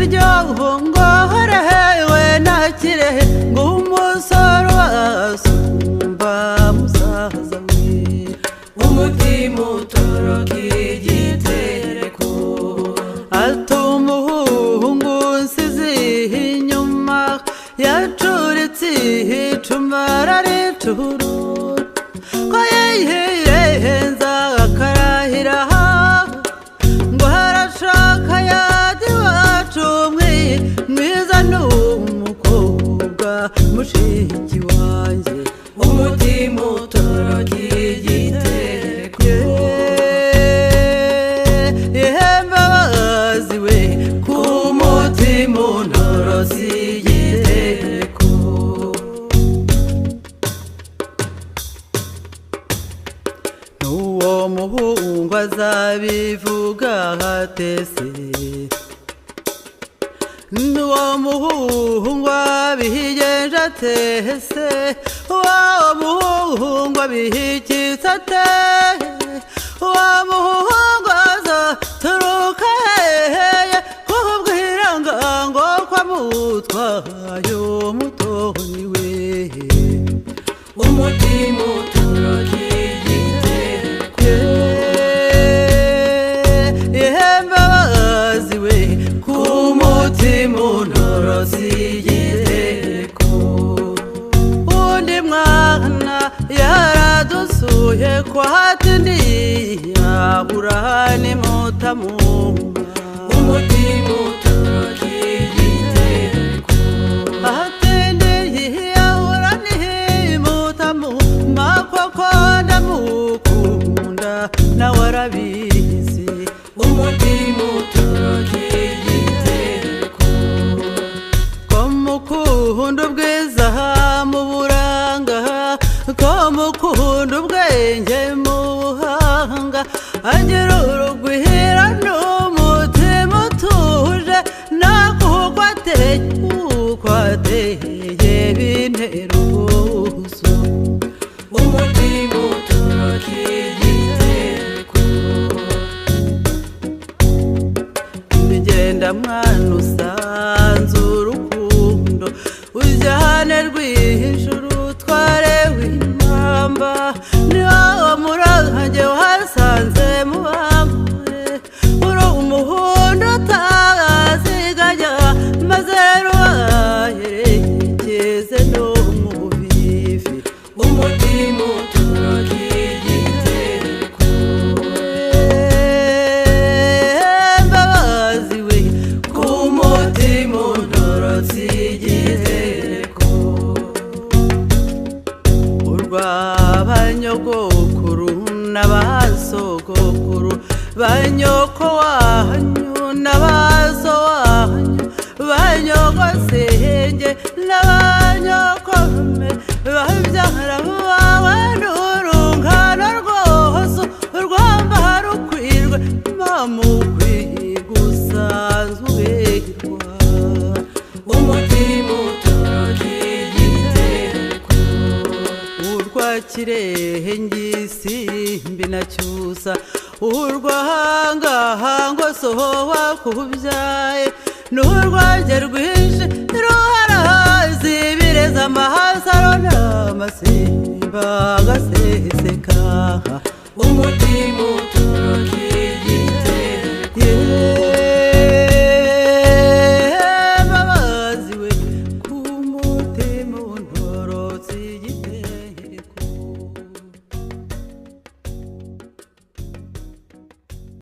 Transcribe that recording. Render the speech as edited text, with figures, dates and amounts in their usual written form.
Iryo ngorewe na Kirehe ngo umusoro wasumba musaza we. Umutima utoroka igitereko, Ati umuhungu nsize inyuma yacuritse icuma araricurura, ko yihenza akarahira ngo harashaka yadi iwacu mwiza ni umukobwa mushiki wanjye. Umutima utoroka igitereko, Ihembabazi we ku mutima untorotse igitereko. N'uwo muhungu azabivuga hatese, n'uwo muhungu abigenje atese, uwo muhungu abihikitse ate, uwo muhungu azaturuka hehe kubwira ngo kwamutwaye umutoni we. Umutima utoroka igitereko, Ihembabazi we ku mutima untorotse igitereko. Undi mwana yaradusuye kwa hatindi yahura ni mutamuma. Umutima utoroka igitereko, Ahatindi yahura ni mutamuma, koko ndamukunda nawe arabizi. Umutima utoroka igitereko, Ko mukunda ubwiza mu buranga, ko mukunda ubwenge mu buhanga, agira urugwiro n'umutima utuje, nakuko ateye uko ateye bintera ubwuzu. Umutima utoroka igitereko, Ngenda mwana usanze urukundo ujyane rw'ijuru utware w'impamba, niba murange wasanze mubambure, uri umuhondo utaziganya maze rubaherekeze no mu bivi. Umutima utoroka igitereko, Mbabazi we ku mutima untorotse igitereko. Urw'abanyogokuru n'abasogokuru, banyoko wanyu n'abaso wanyu, banyogosenge n'abanyokome, babyara bawe n'urungano rwose urwamba rukwirwe mamukwiga usanzwe uberwa. Umutima utoroka igitereko, Urwa Kirehe ngisimbi na Cyusa, urwahangahango soho wakubyaye, n'urwanjye rwinshi ruharahazi bireza amahasaro n'amasimba agaseseka. Umutima utoroka igitereko.